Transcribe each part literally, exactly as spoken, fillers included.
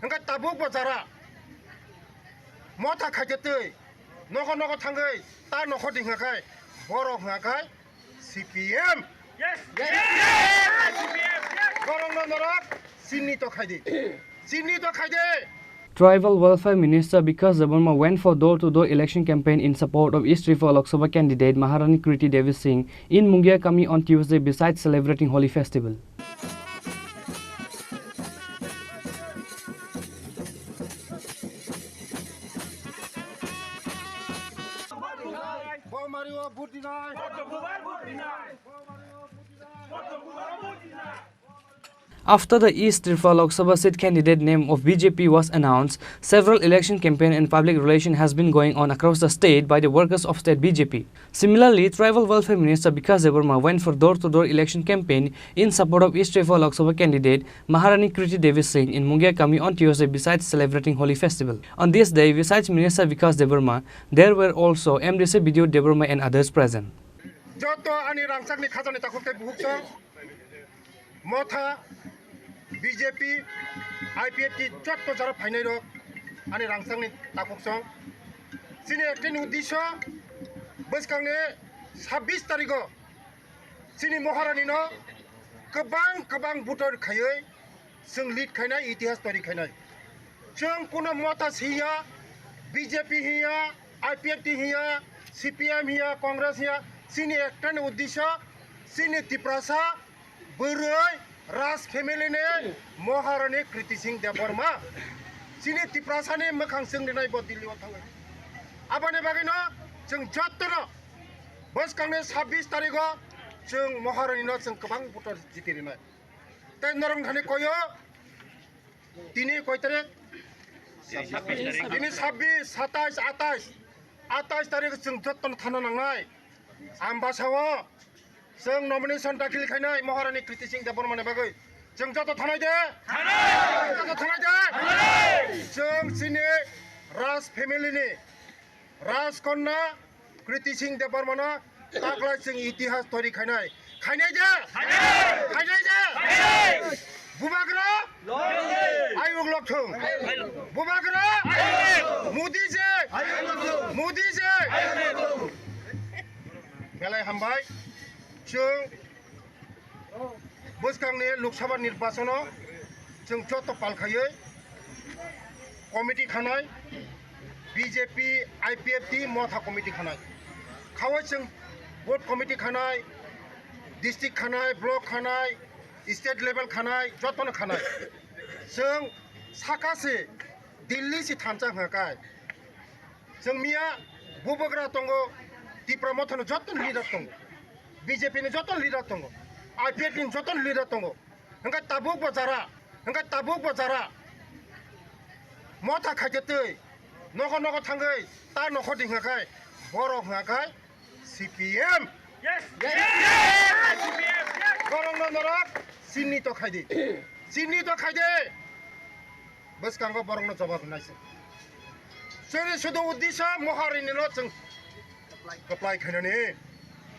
Hwnkhe tabuk bo jara motha khaikhe twi nogo nogo thangwi ta nokho di hwnga khai borok hwnga khai C P M. Yes. Yes. Yes. Borokno norok sinni to khaidi. Sinni to khaidi. Tribal Welfare Minister Bikash Debbarma went for door-to-door election campaign in support of East Tripura Lok Sabha candidate Maharani Kriti Devi Singh in Mungia Kami on Tuesday, besides celebrating Holi festival. After the East Tripura Lok Sabha seat candidate name of B J P was announced, several election campaign and public relation has been going on across the state by the workers of state B J P. Similarly, Tribal Welfare Minister Bikash Debbarma went for door-to-door election campaign in support of East Tripura Lok Sabha candidate Maharani Kriti Devi Singh in Mungia Kami on Tuesday, besides celebrating Holi festival. On this day, besides Minister Bikash Debbarma, there were also M D C B D O Debbarma and others present. Joto ani rangchakni khajani takhuk tei bukhuk chwng. Motha, B J P, I P F T jotto jara phainai rok ani rangchakni takhuk chwng. Chini ekta ni uddesyo bwskangni sabbish tarigo chini Maharani no kwbang kwbang butor khaiwi chwng lead khainai, itihas tori khainai. Chwng kuno Motha hiya, B J P hiya, I P F T hiya, C P M hiya, Congress hiya, chini ekta ni uddesyo chini Tiprasa bwrwi Raj family ni Maharani Kriti Singh Debbarma. Chini Tiprasa ni mwkhang chwng rinai bo Delhi o thangwi. Aboni bagwi no chwng jotto no bwskangni sabbish tarigo chwng Maharani no chwng kwbang butor jiti rinai. Tei norok thani koyo tini koi tarik? Tini sabbish, satais, atais. Atais tarik chwng jotto no thana nangnai. Ambasa o chwng nomination dakhil khainai Maharani Kriti Singh Debbarma ni bagwi. Chwng joto thanai de? Thanai! Joto thanai de? Thanai! Chwng chini Raj family ni Rajkonna Kriti Singh Debbarma no taklai chwng itihas tori khainai. Khainai de? Khainai! Khainai de? Khainai! Bubagra? Longdi! Ayuk lokthung. Bubagra? Ayuk! Modi je! Ayuk lokthung! Modi je! Ayuk lokthung! Belai hambai. Chwng bwskangni Lok Sabha nirbachono chwng joto pal khaiwi committee khanai, B J P, I P F T, Motha committee khanai. Khawi chwng booth committee khanai, district khanai, block khanai, state level khanai, jotono khanai. Chwng saka se Delhi se thansa hwnka kai. Chwng miya Bubagra tongo, Tipra Motha no joto leader tongo, B J P ni joto leader tongo, I P F ni joto leader tongo. Hwnkhe tabuk bo jara, hwnkhe tabuk bo jara. Motha khaikhe twi nogo nogo thangwi ta nokho di hwnka khai borok hwnka khai C P M. Yes! Yes! Yes! Borokno norok sinni to khaidi. Sinni to khaidi. Bwskango borokno jobab rwnai se. Chwngni sudu uddesyo Maharani no chwng kwplai khainani.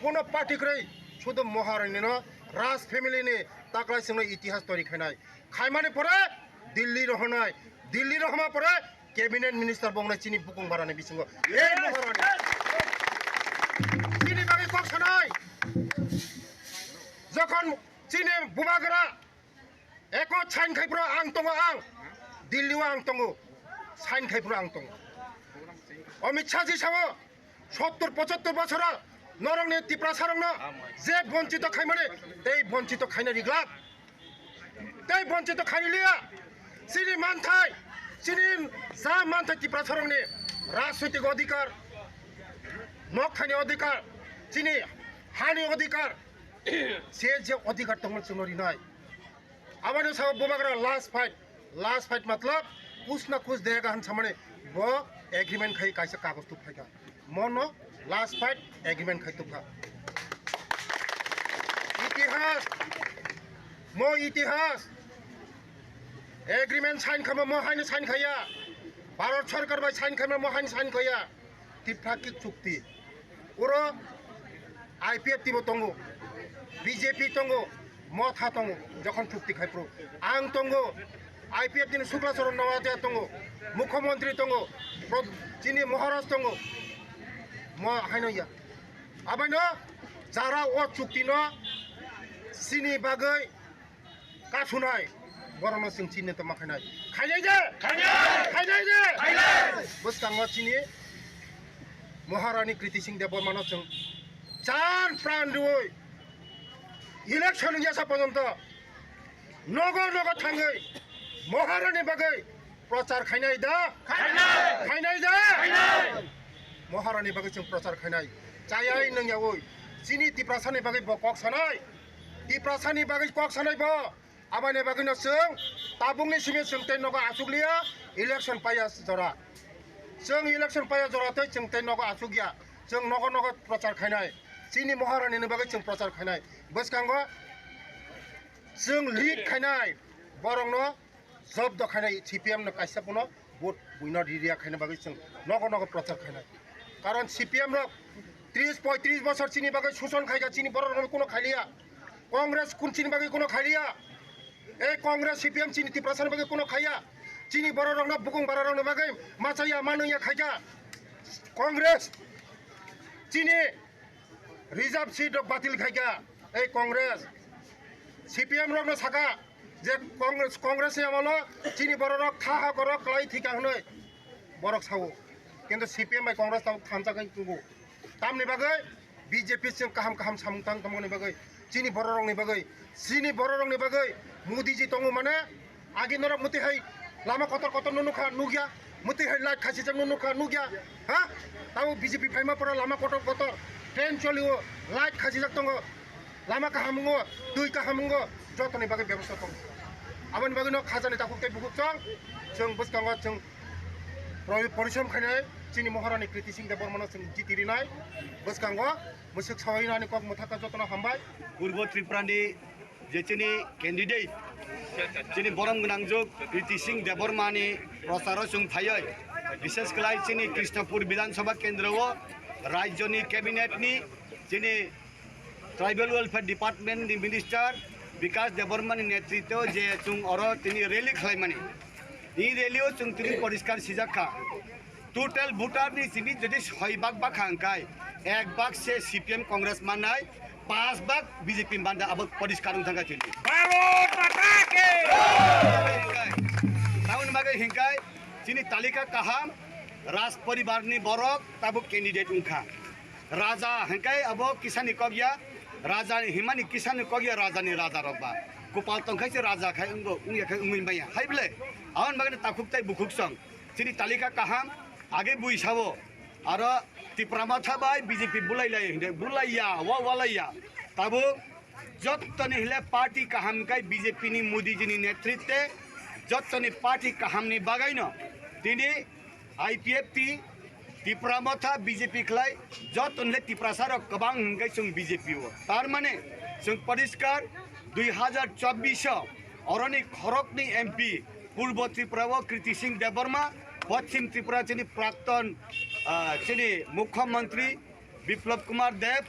Kuno party kwrwi sudu Maharani no Raj family ni taklai chwngno itihas tori khainai. Khaimani pore Delhi rohornai. Delhi rohorma pore cabinet minister bo wngnai chini bukung barani bisingo. Ei Maharani. Chini bagwi kok sanai. Jokhon chini Bubagra eko sign khai phuru ang tongo ang. Delhi o ang tongo. Sign khai phuru ang tongo. Amit Shah ji sao sottor pochattor bochoro norokni Tiprasarokno je bonchito khaimani tei bonchito khaina riglak. Tei bonchito khailiya. Chini manthai, chini ja manthai Tiprasarokni rajnoitik odhikar, nok thaini odhikar, chini hani odhikar, se je odhikar tongmani chwngno rinai. Aboni sao Bubagra last fight, last fight matlab kuch na kuch dega han samani bo agreement khai kaisa kagoj tuk phaikha. Mono last fight agreement khai tukha. Itihas, mo itihas. Agreement sign khama mo haino sign khaya. Bharat sarkar bai sign khama mo haino sign khaya. Triprakit chukti. Uro I P F T bo tongo, B J P tongo, Motha tongo, jokhon chukti khai phuru. Ang tongo, I P F T ni Sukla Charan Noatia tongo, Mukhyamantri tongo, pro-, chini Maharaj tongo, mo haino ya. Abaino jara o chukti no chini bagwi kasunai, borokno chwng chini tongma khainai. Khainai de? Khainai! Khainai de? Khainai! Bwskango chini Maharani Kriti Singh Debbarmano chwng chan pran rwi election wngya sa porjonto nogo nogo thangwi Maharani bagwi prochar khainai da? Khainai! Khainai da? Khainai! Maharani bagwi chwng prochar khainai. Chayai nungyaui. Chini Tiprasani bagwi bo kok sanai. Tiprasani bagwi kok sanai bo. Aboni bagwino chwng tabukni simi chwng tei nogo achukliya election paiya jora. Chwng election paiya jora tei chwng tei nogo achukya. Chwng nogo nogo prochar khainai. Chini Maharani ni bagwi chwng prochar khainai. Bwskango chwng lead khainai. Borokno jobdo khainai C P M no kaisa bono vote buino riya khaina bagwi chwng nogo nogo prochar khainai. Karon C P M rok tris poitris bosor chini bagwi suson khaikha, chini borok rokno kuno khailiya. Congress kun chini bagwi kuno khailiya. Ei Congress C P M chini Tiprasani bagwi kuno khaiya. Chini borok rokno bukung bara rokno bagwi machaya manungya khaikha. Congress chini reserve seat rok batil khaikha. Ei Congress C P M rokno saka je Congress, Congress ni amolo chini borok rok kha ha gorok kwlai thika hwnwi borok sao. Kintu C P M bai Congress tabuk thansa khe tubu. Tamni bagwi B J P chwng kaham kaham samung tang tongmani bagwi, chini borok rokni bagwi, chini borok rokni bagwi Modi ji tongo mane, agi norok muti hai lama kotor kotor no nukha nukya, muti hai light khasijak no nukha nukya, ha? Tamo B J P phaima pora lama kotor kotor, train cholio, light khasijak tongo, lama kaham wngo, twi kaham wngo, jotoni bagwi bebosta tongo. Aboni bagwi no khajani takhuk tei bukhuk chwng, chwng bwskango chwng Pori-, porisom khainai chini Maharani Kriti Singh Debbarmano chwng jiti rinai bwskango mwswk sawi nani kok mwthaka jotono hambai. Purbo Tripura ni je chini candidate, chini borom gwnangjuk Kriti Singh Debbarmani procharo chwng phaiwi, bishesh khlai chini Krishnapur Bidhan Sabha Kendro o rajyoni cabinet ni chini Tribal Welfare Department ni Minister Bikash Debbarma ni netritwo je chwng oro tini rally khlaimani. Tini rally o chwng tini poriskar sijak kha. Total voter ni simi jodi soi bak bak kha hwnkhe ek bak se C P M Congress mannai, panch bak B J P manda abo poriskar wng thangkha tini. Bharat Mata ki! Tamoni bagwi hwnkhe chini talika kaham, Raj poribar ni borok tabuk candidate wngkha. Raja hwnkhe abo kisani kokya, raja ni himani kisani kokya, raja ni raja rok ba. Kopal tongkhai se raja khai wngbo, wngya khai wngwi maya. Hai bwle, aboni bagwi takhuk tai bukhuk song. Chini talika kaham, age bui sao. Aro Tipra Motha bai B J P bulai lai hwnkhe, bulaiya, wa walaiya. Tabuk jottoni hile party kaham khai B J P ni Modi ji ni netritwe jottoni party kaham ni bagaino tini I P F T, Tipra Motha, B J P khlai, joto hwnle Tiprasa rok kwbang hwnkhe chwng B J P o. Tar mane chwng poriskar dui hazar chobbish o oroni khoroknwi M P Purbo Tripura o Kriti Singh Debbarma, Poschim Tripura chini prakton, ah, chini Mukhyamantri Biplab Kumar Deb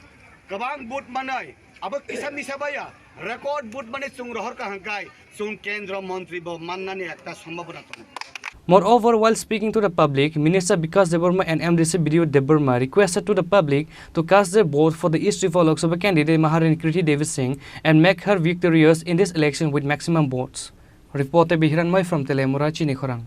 kwbang vote manwi abo kisa misa baya record vote mane chwng rohor ka hwnkhe chwng kendro montri bo mannani ekta sombhabona tongo. Moreover, while speaking to the public, Minister Bikash Debbarma and M D C B D O Debbarma requested to the public to cast their vote for the East Tripura Lok Sabha candidate Maharani Kriti Devi Singh and make her victorious in this election with maximum votes. Reporter Bihiran Moi from Telemura, Chinikhorang.